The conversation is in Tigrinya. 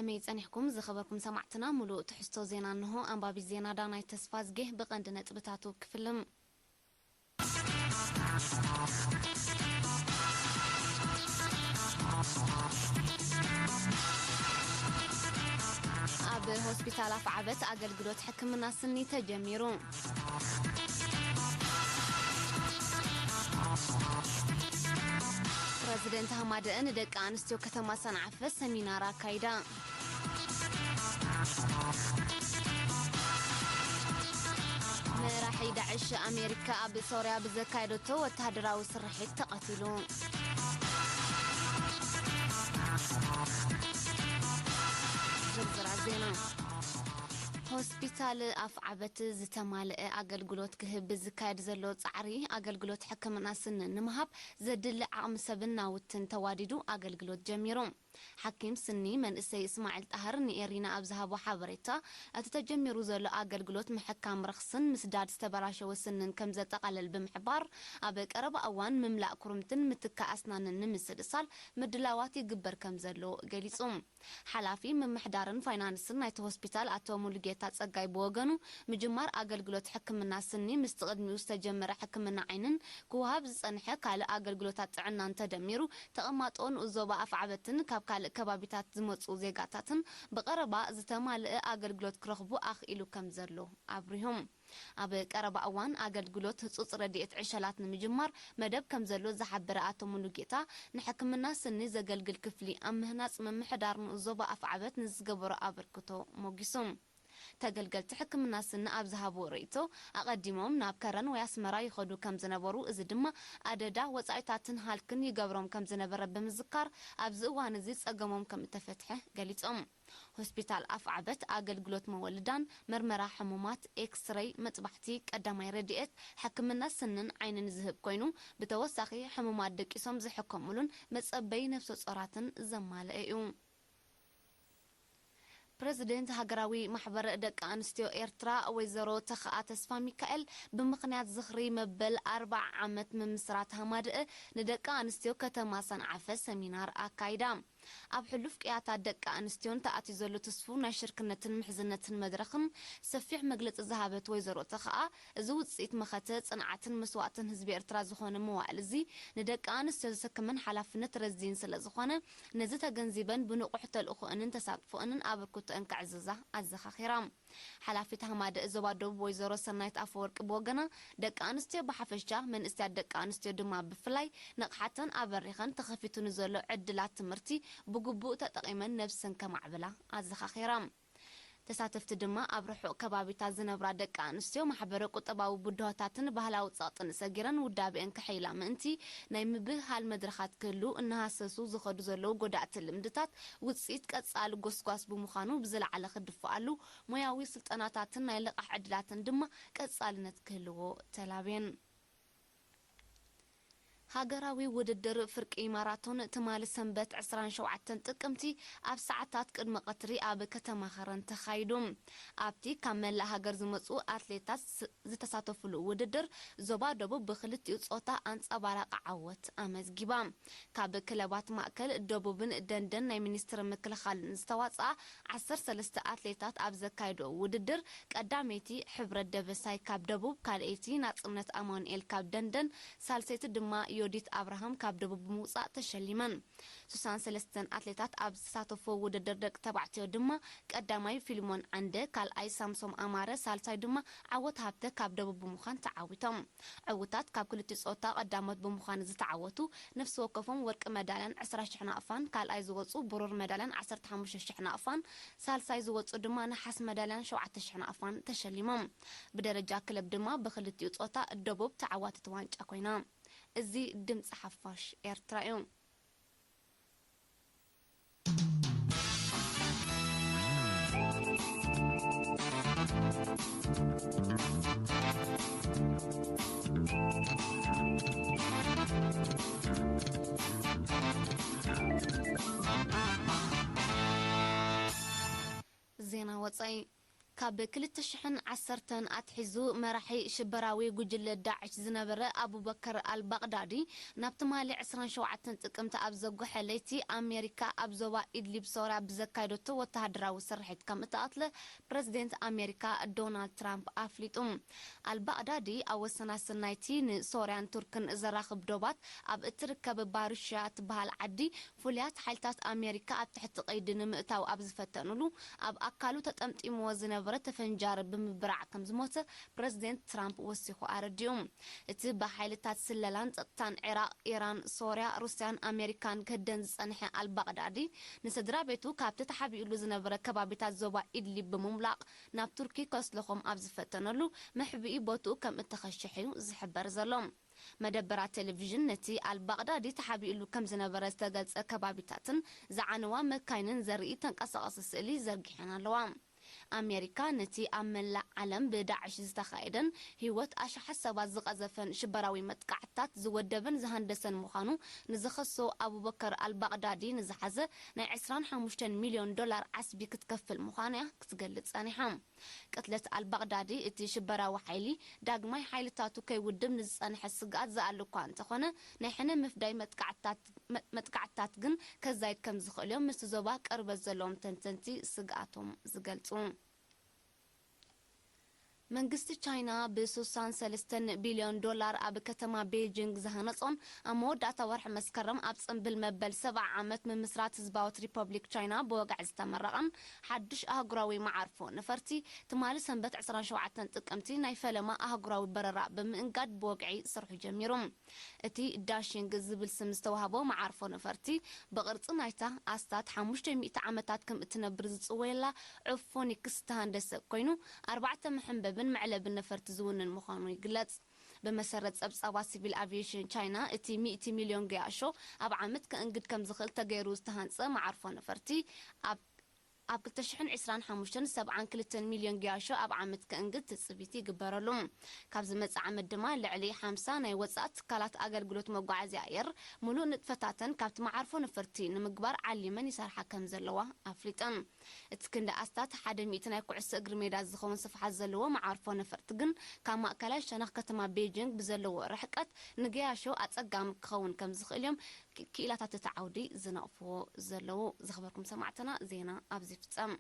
ከመይ ጸኒሕኩም ዝኸበርኩም ሰማዕትና? ሙሉእ ትሕዝቶ ዜና እንሆ። ኣንባቢት ዜና ዳናይት ተስፋዝጌ። ብቐንዲ ነጥብታቱ ክፍልም። ኣብ ሆስፒታል ኣፍዓበት ኣገልግሎት ሕክምና ስኒ ተጀሚሩ። ፕረዚደንት ሃማደአ ንደቂ ኣንስትዮ ከተማ ሰንዓፈ ሰሚናር ኣካይዳ። መራሒ ዳዕሽ ኣሜሪካ ኣብ ሶርያ ብዘካየደቶ ወተሃደራዊ ስርሒት ተቐቲሉ። ዝርዝራት ዜና። ሆስፒታል ኣፍዓበት ዝተማልአ ኣገልግሎት ክህብ ብዝካየድ ዘሎ ጻዕሪ፣ ኣገልግሎት ሕክምና ስኒ ንምሃብ ዘድሊ ዓቕሚ ሰብን ናውትን ተዋዲዱ ኣገልግሎት ጀሚሩ። ሓኪም ስኒ መንእሰይ እስማዒል ጣህር ንኤሪና ኣብ ዝሃቦ ሓበሬታ፣ እቲ ተጀሚሩ ዘሎ ኣገልግሎት ምሕካም ረኽስን ምስዳድ ዝተበላሸወ ስንን ከም ዘጠቓለል ብምሕባር፣ ኣብ ቀረባ እዋን ምምላእ ኩርምትን ምትካእ ኣስናንን ንምስልሳል ምድላዋት ይግበር ከም ዘሎ ገሊጹ። ሓላፊ ምምሕዳርን ፋይናንስን ናይቲ ሆስፒታል ኣቶ ሙሉጌታ ጸጋይ ብወገኑ፣ ምጅማር ኣገልግሎት ሕክምና ስኒ ምስቲ ቅድሚኡ ዝተጀመረ ሕክምና ዓይንን ክወሃብ ዝጸንሐ ካልእ ኣገልግሎታት ጥዕናን ተደሚሩ፣ ተቐማጦ ንኡስ ዞባ ኣፍዓበትን ካብ ካልእ ከባቢታት ዝመጹ ዜጋታትን ብቐረባ ዝተማልአ ኣገልግሎት ክረኽቡ ኣኽኢሉ ከም ዘሎ ኣብሪሆም። ኣብ ቀረባ እዋን ኣገልግሎት ህጹጽ ረድኤት ዕሸላት ንምጅማር መደብ ከም ዘሎ ዝሓበረ ኣቶ ሙሉጌታ፣ ንሕክምና ስኒ ዘገልግል ክፍሊ ኣብ ምህናጽ ምምሕዳር ንኡስ ዞባ ኣፍዓበት ንዝገበሮ ኣበርክቶ ሞጊሱ። ተገልገልቲ ሕክምና ስኒ ኣብ ዝሃብዎ ርእይቶ፣ ኣቐዲሞም ናብ ከረን ወይ ኣስመራ ይኸዱ ከም ዝነበሩ፣ እዚ ድማ ኣደዳ ወጻኢታትን ሃልክን ይገብሮም ከም ዝነበረ ብምዝካር፣ ኣብዚ እዋን እዚ ጸገሞም ከም እተፈትሐ ገሊጾም። ሆስፒታል ኣፍዓበት ኣገልግሎት መወልዳን፣ መርመራ ሕሙማት፣ ኤክስረይ፣ መጥባሕቲ፣ ቀዳማይ ረድኤት፣ ሕክምና ስንን ዓይንን ዝህብ ኮይኑ፣ ብተወሳኺ ሕሙማት ደቂሶም ዝሕከሙሉን መጸበዪ ነፍሰ ጾራትን ዘማልአ እዩ። ፕረዚደንት ሃገራዊ ማሕበር ደቂ ኣንስትዮ ኤርትራ ወይዘሮ ተኽኣ ተስፋ ሚካኤል፣ ብምኽንያት ዝኽሪ መበል ኣርብዓ ዓመት ምምስራት ሃማደአ፣ ንደቂ ኣንስትዮ ከተማ ሰንዓፈ ሰሚናር ኣካይዳ። ኣብ ሕሉፍ ቅያታት ደቂ ኣንስትዮን ተኣትዩ ዘሎ ትስፉው ናይ ሽርክነትን ምሕዝነትን መድረኽን ሰፊሕ መግለጺ ዝሃበት ወይዘሮ ተኽኣ፣ እዚ ውጽኢት መኸተ ጽንዓትን መስዋእትን ህዝቢ ኤርትራ ዝኾነ መዋእል እዚ፣ ንደቂ ኣንስትዮ ዘሰክመን ሓላፍነት ረዚን ስለ ዝኾነ፣ ነዚ ተገንዚበን ብንቑሕ ተልእኾአንን ተሳትፎአንን ኣበርክቶአን ከዕዝዛ ኣዘኻኺራ። ሓላፊት ሃማደአ ዞባ ደቡብ ወይዘሮ ሰናይት ኣፈወርቂ ብወገና፣ ደቂ ኣንስትዮ ብሓፈሻ፣ መንእሰያት ደቂ ኣንስትዮ ድማ ብፍላይ፣ ንቕሓተን ኣበሪኸን፣ ተኸፊቱ ንዘሎ ዕድላት ትምህርቲ ብግቡእ ተጠቒመን ነብሰን ከማዕብላ ኣዘኻኺራ። ተሳተፍቲ ድማ፣ ኣብ ርሑቕ ከባቢታት ዝነብራ ደቂ ኣንስትዮ ማሕበረ ቁጠባዊ ብድሆታትን ባህላዊ ጸቕጥን ሰጊረን ውዳቤአን ከሐይላ ምእንቲ፣ ናይ ምብህሃል መድረኻት ክህሉ እናሃሰሱ ዝኸዱ ዘለዉ ጎዳእቲ ልምድታት ውጽኢት ቀጻሊ ጎስጓስ ብምዃኑ፣ ብዝለዓለ ክድፍኣሉ፣ ሞያዊ ስልጠናታትን ናይ ልቓሕ ዕድላትን ድማ ቀጻልነት ክህልዎ ተላብየን። ሃገራዊ ውድድር ፍርቂ ማራቶን ትማሊ ሰንበት ዕስራን ሸውዓተን ጥቅምቲ ኣብ ሰዓታት ቅድሚ ቀትሪ ኣብ ከተማ ከረን ተኻይዱ። ኣብቲ ካብ መላእ ሃገር ዝመጹ ኣትሌታት ስ-፣ ዝተሳተፉሉ ውድድር፣ ዞባ ደቡብ ብክልቲኡ ጾታ ኣንጸባራቂ ዓወት ኣመዝጊባ። ካብ ክለባት ማእከል ደቡብን ደንደን ናይ ሚኒስትሪ ምክልኻልን ዝተዋጽኣ ዓሰርተ ሰለስተ ኣትሌታት ኣብ ዘካየድኦ ውድድር፣ ቀዳመይቲ ሕብረት ደበሳይ ካብ ደቡብ፣ ካልኣይቲ ናጽነት ኣማኑኤል ካብ ደንደን፣ ሳልሰይቲ ድማ ዮዲት ኣብርሃም ካብ ደቡብ ብምውጻእ ተሸሊመን። ስሳን ሰለስተን ኣትሌታት ኣብ ዝተሳተፍዎ ውድድር ደቂ ተባዕትዮ ድማ ቀዳማይ ፊልሞን ዓንደ፣ ካልኣይ ሳምሶም ኣማረ፣ ሳልሳይ ድማ ዓወት ሃብተ ካብ ደቡብ ብምዃን ተዓዊቶም። ዕውታት ካብ ክልቲኡ ጾታ ቀዳሞት ብምዃን ዝተዓወቱ፣ ነፍሲ ወከፎም ወርቂ መዳልያን ዕስራ ሽሕ ናቕፋን፣ ካልኣይ ዝወጹ ብሩር መዳልያን ዓሰርተ ሓሙሽተ ሽሕ ናቕፋን፣ ሳልሳይ ዝወጹ ድማ ነሓስ መዳልያን ሸውዓተ ሽሕ ናቕፋን ተሸሊሞም። ብደረጃ ክለብ ድማ ብክልቲኡ ጾታ ደቡብ ተዓዋቲት ዋንጫ ኮይና። እዚ ድምጺ ሓፋሽ ኤርትራ እዩ። ዜና ወጻኢ። ካብ ክልተ ሽሕን ዓሰርተን ኣትሒዙ መራሒ ሽበራዊ ጉጅለ ዳዕሽ ዝነበረ ኣቡበከር ኣልባቕዳዲ፣ ናብ ትማሊ ዕስራን ሸውዓተን ጥቅምቲ ኣብ ዘጉሐ ለይቲ ኣሜሪካ ኣብ ዞባ ኢድሊብ ሶርያ ብዘካየደቶ ወተሃደራዊ ስርሒት ከም እተቐትለ ፕረዚደንት ኣሜሪካ ዶናልድ ትራምፕ ኣፍሊጡ። ኣልባቕዳዲ ኣብ ወሰናስን ናይቲ ንሶርያን ቱርክን ዘራኽብ ዶባት ኣብ እትርከብ ባሩሽያ እትበሃል ዓዲ፣ ፍሉያት ሓይልታት ኣሜሪካ ኣብ ትሕቲ ቀይዲ ንምእታው ኣብ ዝፈተኑሉ፣ ኣብ ኣካሉ ተጠምጢምዎ ዝነበረ ተፈንጃሪ ብምብራዕ ከም ዝሞተ ፕረዚደንት ትራምፕ ወሲኹ ኣረዲኡ። እቲ ብሓይልታት ስለላን ጸጥታን ዒራቕ፣ ኢራን፣ ሶርያ፣ ሩስያን ኣሜሪካን ክህደን ዝጸንሐ ኣልባቕዳዲ፣ ንስድራ ቤቱ ካብቲ ተሓቢኡሉ ዝነበረ ከባቢታት ዞባ ኢድሊብ ብምምላቕ ናብ ቱርኪ ከስልኾም ኣብ ዝፈተነሉ፣ መሕብኢ ቦትኡ ከም እተኸሸሐ እዩ ዝሕበር ዘሎ። መደበራት ቴሌቪዥን ነቲ ኣልባቕዳዲ ተሓቢኡሉ ከም ዝነበረ ዝተገልጸ ከባቢታትን ዝዓነዋ መካይንን ዘርኢ ተንቀሳቓሲ ስእሊ ዘርጊሐን ኣለዋ። ኣሜሪካ ነቲ ኣብ መላእ ዓለም ብዳዕሽ ዝተኻየደን ህይወት ኣሽሓት ሰባት ዝቐዘፈን ሽበራዊ መጥቃዕትታት ዝወደበን ዝሃንደሰን ምዃኑ ንዝኸሶ ኣቡበከር ኣልባቕዳዲ ንዝሓዘ ናይ ዕስራን ሓሙሽተን ሚልዮን ዶላር ዓስቢ ክትከፍል ምዃና እያ ክትገልጽ ጸኒሓ። ቅትለት ኣልባቕዳዲ እቲ ሽበራዊ ሓይሊ ዳግማይ ሓይልታቱ ከይውድብ ንዝጸንሐ ስግኣት ዝኣሊ እኳ እንተኾነ፣ ናይ ሕነ ምፍዳይ መጥቃዕትታት መ- መጥቃዕትታት ግን ከዛይድ ከም ዝኽእል እዮም ምስቲ ዞባ ቅርበት ዘለዎም ተንተንቲ ስግኣቶም ዝገልጹ። መንግስቲ ቻይና ብ ስሳን ሰለስተን ቢልዮን ዶላር ኣብ ከተማ ቤጂንግ ዝሃነጾን ኣብ መወዳእታ ወርሒ መስከረም ኣብ ጽምብል መበል ሰብዓ ዓመት ምምስራት ህዝባዊት ሪፐብሊክ ቻይና ብወግዒ ዝተመረቐን ሓድሽ ኣህጉራዊ መዓርፎ ነፈርቲ ትማሊ ሰንበት ዕስራን ሸውዓተን ጥቅምቲ ናይ ፈለማ ኣህጉራዊ በረራ ብምእንጋድ ብወግዒ ስርሑ ጀሚሩ። እቲ ዳሽንግ ዝብል ስም ዝተዋህቦ መዓርፎ ነፈርቲ ብቕርጺ ናይታ ኣስታት ሓሙሽተ ሚእቲ ዓመታት ከም እትነብር ዝጽወየላ ዑፍ ፎኒክስ ዝተሃንደሰ ኮይኑ፣ ኣርባዕተ መሐንበብን መዕለብን ነፈርቲ ዝውንን ምዃኑ ይግለጽ። ብመሰረት ጸብጻባት ሲቪል ኣቪዬሽን ቻይና፣ እቲ ሚእቲ ሚልዮን ገያሾ ኣብ ዓመት ከእንግድ ከም ዝኽእል ተገይሩ ዝተሃንጸ መዓርፎ ነፈርቲ፣ ኣብ ኣብ ክልተ ሽሕን ዕስራን ሓሙሽተን ሰብዓን ክልተን ሚልዮን ገያሾ ኣብ ዓመት ከእንግድ ትጽቢት ይግበረሉ። ካብ ዝመጽእ ዓመት ድማ ልዕሊ ሓምሳ ናይ ወጻኢ ትካላት ኣገልግሎት መጓዓዝያ ኣየር፣ ምሉእ ንጥፈታተን ካብቲ መዓርፎ ነፈርቲ ንምግባር ዓሊመን ይሰርሓ ከም ዘለዋ ኣፍሊጠን። እቲ ክንዲ ኣስታት ሓደ ሚእቲ ናይ ኩዕሶ እግሪ ሜዳ ዝኸውን ስፍሓት ዘለዎ መዓርፎ ነፈርቲ ግን፣ ካብ ማእከላይ ሸነኽ ከተማ ቤጂንግ ብዘለዎ ርሕቀት ንገያሾ ኣጸጋሚ ክኸውን ከም ዝኽእል እዮም ክ- ክኢላታት እቲ ዓውዲ ዝነቕፍዎ ዘለዉ። ዝኸበርኩም ሰማዕትና፣ ዜና ኣብዚ ይፍጸም።